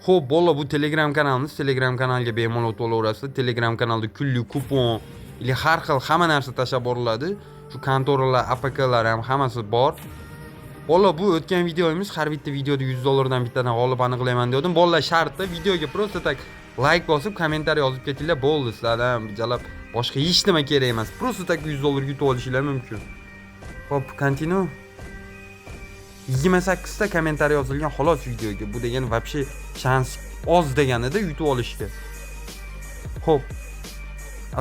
Xo'p, bolalar, bu Telegram kanalimiz. Telegram kanalga bemalol o'tib olaverasizlar. Telegram kanalda kunlik kupon или har xil hamma narsa tashlab boriladi. Shu kontoralar, APKlar ham hammasi bor. Bolalar, bu o'tgan videomiz, har bitta videoda 100 dollardan bittadan g'olib aniqlayman degandim. Bolalar, sharti videoga просто так layk bosib, kommentariy yozib ketinglar, bo'ldi. Sizlardan jalab boshqa hech nima kerak emas. Просто так 100 dollar yutib olishinglar mumkin. Xo'p, continue. 28 ta kommentariy yozilgan xolos videoga. Bu degani вообще shans oz deganida yutib olishga. Xo'p.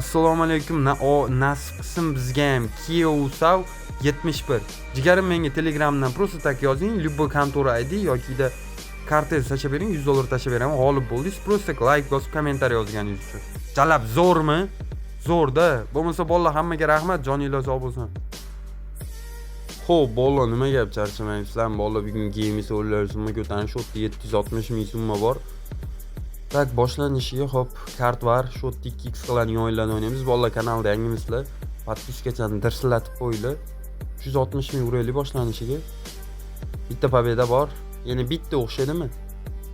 Assalomu alaykum. Na o nasib qilsin bizga ham. Kiyovsav 71. Jigarim, menga Telegramdan просто так yozing, любой kontora ID yokida kartangizni tashlab bering, 100 dollar tashlab beraman. G'olib bo'ldingiz. Просто так layk bosib kommentariy yozganingiz uchun. Jalab zo'rmi? Zo'rda. Bo'lmasa bolalar, hammaga rahmat, joninglar sog' bo'lsin. Xo'p, bolalar, nima gap, charchamayapsizlarmi? Bolalar, bugun Games o'yinlar summa ko'tarish 760 ming summa bor. Так, boshlanishiga hop, kart var, shu yerda 2x qiladigan o'yinlarni o'ynaymiz. Bolalar, kanalda yangimisizlar, подписка chani dirsillatib qo'yinglar. 360 ming uraylik boshlanishiga. Bitta победа bor. Yana bitta o'xshaydimi?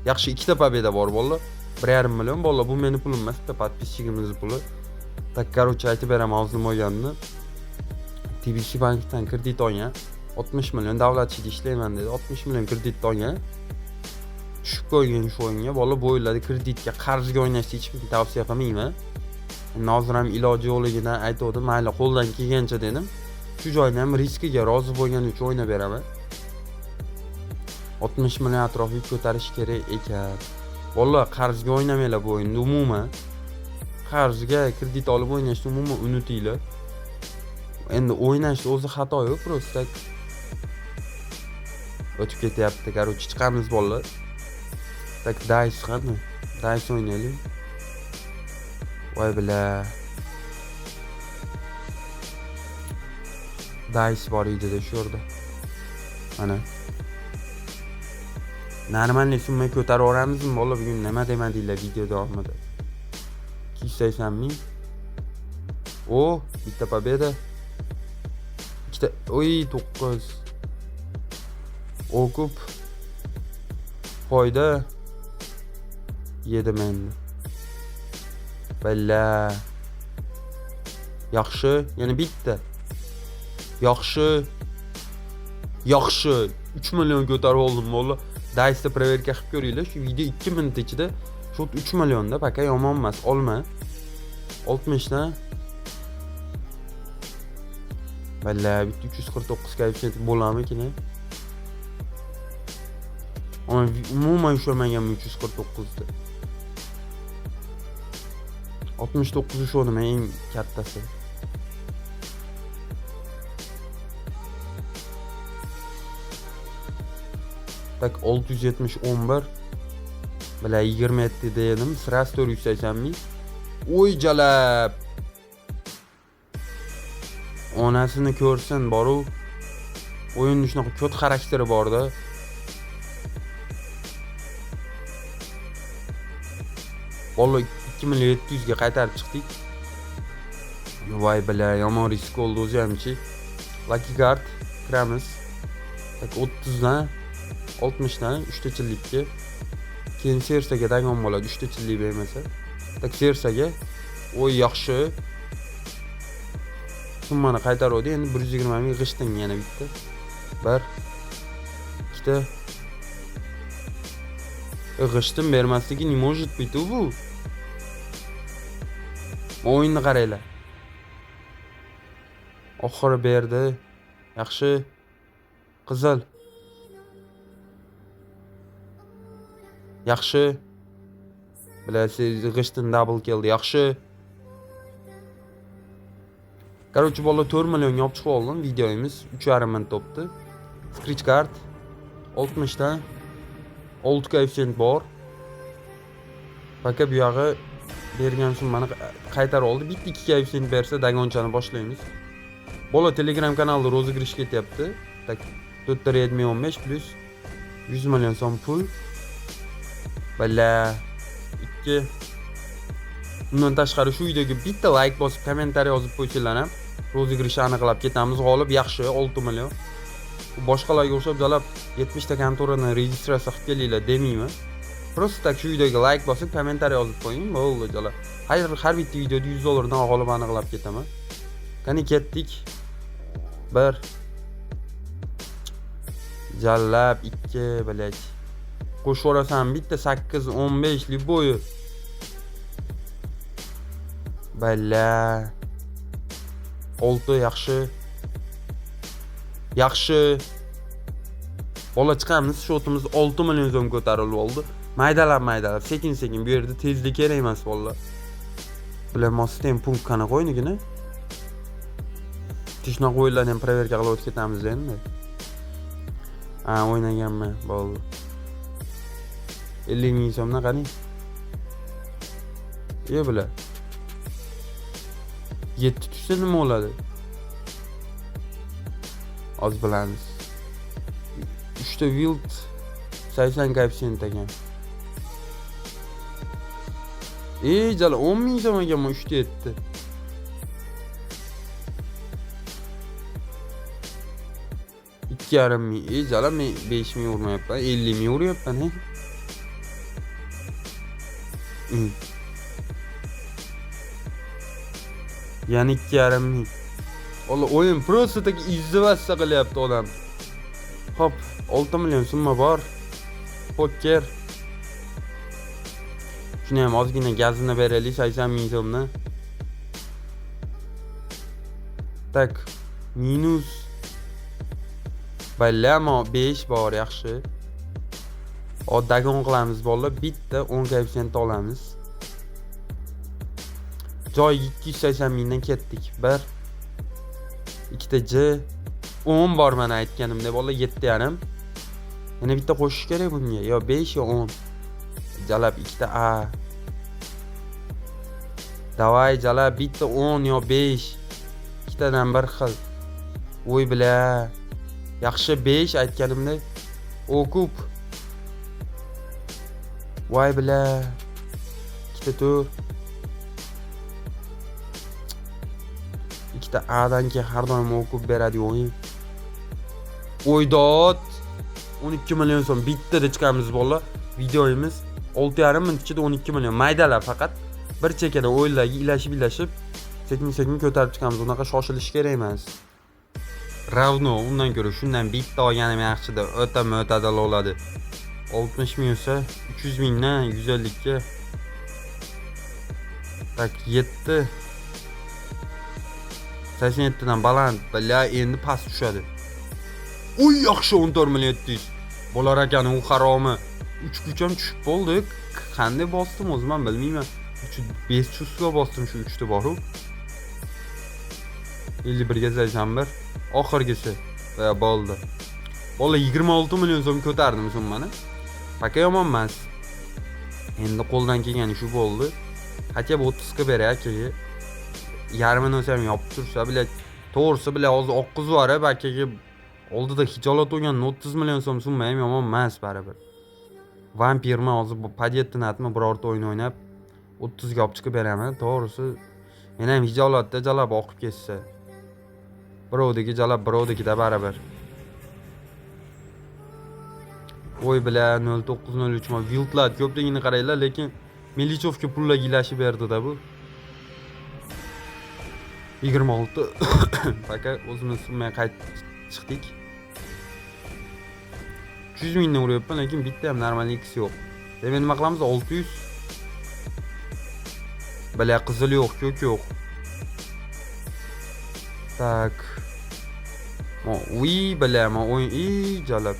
Yaxshi, ikkita победа bor bolalar. 1,5 million bolalar, bu meni pulim emas, bitta подписчиг imizni puli. Так, короче, aytib beraman hozir nima bo'lganini. TBC bankdan kredit olgan. 60 million, davlat ishida ishlayman dedi. 60 million kredit olgan. Tushib qo'ygan shu o'yinga. Bola, bu o'yinlarda kreditga, qarzga o'ynashni hech kimga tavsiya qilmayman. Hozir ham iloji yo'qligidan aytgandim, mayli, qo'ldan kelgancha dedim. Shu joyni ham riskiga rozi bo'lgani uchun o'ynab beraman. 60 million atrofi ko'tarish kerak ekan. Bolalar, qarzga o'ynamanglar bu o'yinni umuman. Qarzga kredit olib o'ynashni umuman unutinglar. Endi o'ynashni o'zi xato yo'q, просто так o'tib ketyapti. Короче, chiqamiz bolalar. Так, dice qani? Dice o'ynaylik. Voy бля. Dice bor edi-da shu yerda. Mana. Нормальный summa ko'tarib yuboramizmi bola bugun, nima demadinglar video davomida? 280 ming. O, bitta победа. Ikkita, oy, 9. Окуп. Foyda. Yedim endi. Бля. Yaxshi, yana bitta. Yaxshi. Yaxshi. 3 million ko'tarib oldim bola. Dice'da проверка qilib ko'ringlar. Shu video 2 minut ichida shu 3 millionda пока yomon emas. Olma. 60 dan. Бля, bitta 349 koeffitsient bo'larmikin? Umuman ushlamaganman 349 da. 69 ushladim eng kattasi. Так, 670 11. Бля, 27 dedim, сразу 480 ming. Oy jalab. Onasini ko'rsin boru. O'yinni shunaqa ko't xarakteri borda. Bola, 2 million 700 ga qaytarib chiqdik. Voy бля, yomon risk bo'ldi o'zi hamchi. Lucky card kiramiz. Так, 30 dan 60 dan 3 ta chillikka. Keyin sersaga dagon bo'ladi, 3 ta chillik bermasa. Так, sersaga. Oy, yaxshi. Summani qaytaruvdi. Endi 120 ming g'ishtin yana bitta. Bir. Ikkita. G'ishtin bermasligi не может быть bu. O'yinni qaranglar. Oxiri berdi. Yaxshi. Qizil. Yaxshi. Bilasiz, g'ishtin double keldi. Yaxshi. Короче, bola, 4 millionga olib chiqib oldim. Videomiz 3,5 minut topdi. Scratch card 60 dan 6 koeffitsient bor. Пока bu yog'i bergan summani qaytarib oldi. Bitta 2 koeffitsient bersa, dagonchani boshlaymiz. Bola, Telegram kanalida розыгрыш ketyapti. Так, 4 ta Redmi 15 plus 100 million so'm pul. Бля, 2. Undan tashqari shu videoga bitta like bosib, kommentariy yozib qo'ysanglar ham розыгрыш aniqlab ketamiz. G'olib yaxshi 6 million. Boshqalarga o'xshab jalab 70 ta kontorani registratsiya qilib kelinglar demayman. Просто так shu videoga like bosib, kommentariy yozib qo'ying, bo'ldi jala. Har bitta videoda 100 dollardan g'olib aniqlab ketaman. Qani ketdik. 1 Jallab 2, блядь. Qo'shib yuborasan bitta 8, 15 любой. Balla. 6 yaxshi. Yaxshi. Bola chiqamiz, счёт imiz 6 million so'm ko'tarilib oldi. Maydalab maydalab, sekin sekin bu yerda tezlik kerak emas bolalar. Bular punkt qanaqa o'yinigini? Shunaqa o'yinlarni ham проверка qilib o'tib ketamiz endi. Ha, o'ynaganman, bo'ldi. 50 ming so'mdan qarang. E bular. 7 tushsa nima bo'ladi? Hozir bilamiz. 3 ta wild 80 koeffitsient ekan. Ey jala 10 ming so'm ekan bu 3 ta 7. 2,5 ming. Ey jala men 5 ming urmayapman, 50 ming uryapman, he. Yana 2,5 ming. Valla o'yin просто так издеваться qilyapti odam. Xo'p, 6 million summa bor. Poker. Shuni ham ozgina gazini beraylik 80 ming so'mni. Tak, minus Ballamo 5 bor, yaxshi. Hozir dagon qilamiz bolalar, bitta 10 koeffitsient olamiz. Joyiga 280 mingdan ketdik. 1 2 ta J 10 bor mana aytganimdek bolalar, 7,5. Yana bitta qo'shish kerak bunga, yo 5 yo 10. Jalab 2 ta A. Davay jalab bitta 10 yo 5. Ikkitadan bir xil. Voy bila. Yaxshi 5 aytganimdek. Okup. Voy bila. 2 ta 4. 2 ta A dan keyin har doim o'qib beradi o'yin. O'ydod. 12 million so'm bittada chiqamiz bolalar. Videomiz 6,5 minut ichida 12 million. Maydalar faqat bir chekkadan o'yinlarga ilashib-ilashib sekin-sekin ko'tarib chiqamiz. Unaqa shoshilish kerak emas. Ravno undan ko'ra shundan bitta olganim yaxshida, o'ta mo'tadil bo'ladi. 60 ming bo'lsa 300 mingdan 150 ga. Tak 7. 87 dan baland, billa endi past tushadi. Uy yaxshi 14 million 700. Bo'lar ekan u haromi. 3 kuch ham tushib bo'ldi. Qanday bosdim o'zim ham bilmayman. 3 5 chusga bosdim shu 3 ta boru. 51 ga 81. Oxirgisi va bo'ldi. Bola 26 million so'm ko'tardim summani. Paka yomon emas. Endi qo'ldan kelgani shu bo'ldi. Хотя бы 30 ga beray akaga. Yarmini o'sa ham yopib tursa, bila to'g'risi bila hozir oqqizib yuborib akaga oldida hijolat bo'lgan 30 million so'm summa ham yomon emas baribir. Vampirmi hozir bu Padettinatmi birorta o'yin o'ynab 30 ga olib chiqib beraman. To'g'risi men ham hijolatda jalab oqib ketsa. Birovdiki jalab birovnikida baribir. Voy bila 0903 ma wildlar ko'pligini qaranglar, lekin Milichovga pullar ilashib berdi-da bu. 26 paka o'zimiz summaga qaytib chiqdik. 300 mingdan uryapman, lekin bitta ham normal X yo'q. Demak nima qilamiz? 600. Bila qizil yo'q, ko'k yo'q. Tak. Uy, bila, ma o'yin i jalab.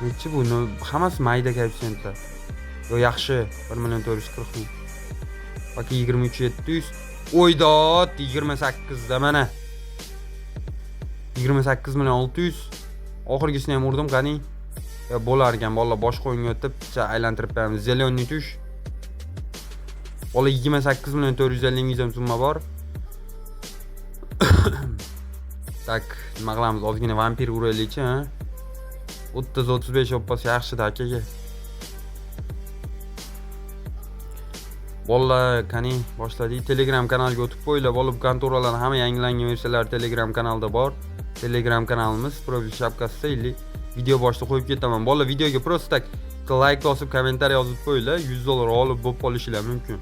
Nechi bu? Hammasi mayda koeffitsiyentlar. Yo yaxshi, 1 million 440 ming. Paka 23 700. O'ydod 28 da mana. 28 million 600. Oxirgisini ham urdim, qani. Ya bo'lar ekan, bolalar boshqa o'yinga o'tib, aylantirib qo'yamiz. Зелёный tush. Bola 28 million 450 ming so'm summa bor. Tak, nima qilamiz? Ozgina vampir uraylikchi, ha? 30-35 olib qolsa yaxshida akaga. Bolalar, qani boshladik. Telegram kanalga o'tib qo'yinglar. Bola bu kontoralarning hamma yangilangan versiyalari Telegram kanalda bor. Telegram kanalimiz profil shapkasida ili video boshida qo'yib ketaman. Bolalar videoga просто так Bitta like bosib, kommentariy yozib qo'yinglar, $100 olib bo'lib qolishinglar mumkin.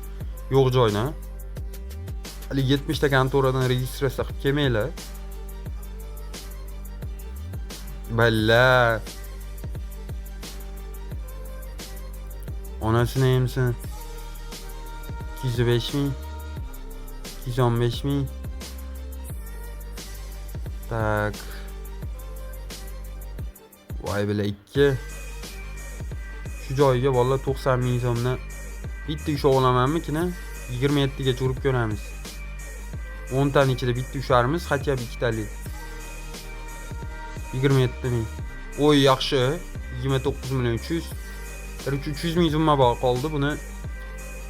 Yo'q joydan. Hali 70 ta kontoradan registratsiya qilib kelmanglar. Balla. Onasini emsin. 205 ming. 215 ming. Так. Voy bila 2. Shu joyiga bolalar 90 ming so'mdan bitta usha olamanmikina? 27 gacha urib ko'ramiz. 10 tani ichida bitta usharmiz, хотя бы ikkitalik. 27 ming. Oy, yaxshi. 29 million 300. Короче, 300 ming so'mma bor qoldi. Buni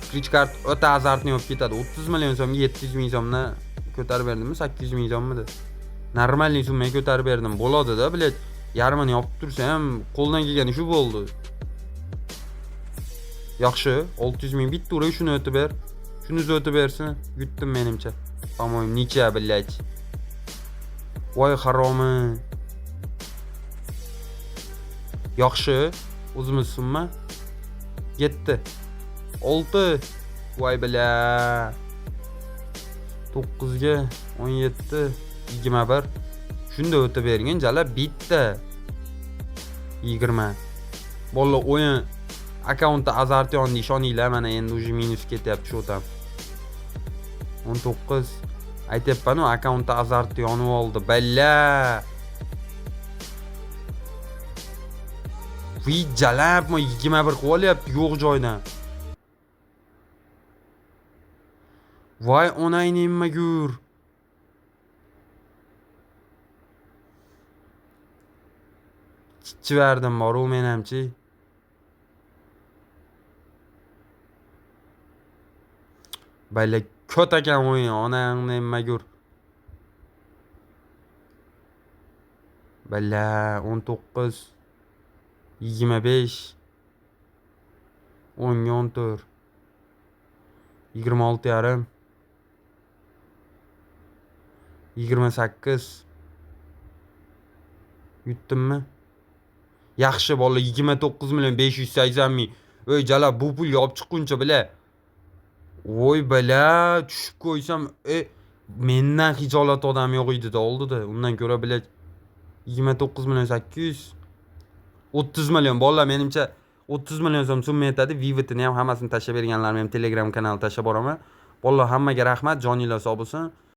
scratch card o'ta azartni olib ketadi. 30 million so'mga 700 ming so'mdan ko'tarib berdimmi? 800 ming so'mmidi? Нормальный summaga ko'tarib berdim. Bo'ladi-da, блядь. Yarmini yopib tursa ham qo'ldan kelgani shu bo'ldi. Yaxshi, 600 ming bitta uray, shuni o'tib ber. Shuni o'tib bersin. Yutdim menimcha. По-моему, ничья, блядь. Voy haromi. Yaxshi, o'zimiz summa. 7. 6. Voy бля. 9 ga 17, 21. Shunda o'tib bergin, jala bitta. 20. Bolalar o'yin akkauntda azart yondi, ishoninglar, mana endi уже minus ketyapti shu tam. 19. Aytyapman-u, akkauntda azart yonib oldi. Balla. Voy jalab, 21 qilib olyapti yo'q joydan. Voy onangni emmagur. Chichiverdim bor-u men hamchi. Balla ko't ekan o'yin, onangni emmagur. Balla 19 25 10 ga 14 26 yarim 28. Yutdimmi? Yaxshi bolalar, 29 million 580 ming. Ey jalab, bu pulga olib chiqquncha bila. Voy bala, tushib qo'ysam, mendan hijolat odam yo'q edi-da oldida. Undan ko'ra bila 29 million 800 30 million bolalar, menimcha 30 million so'm summa yetadi. Vivatini ham hammasini tashlab berganlarimni ham Telegram kanalida tashlab boraman. Bolalar, hammaga rahmat, joninglar sog' bo'lsin.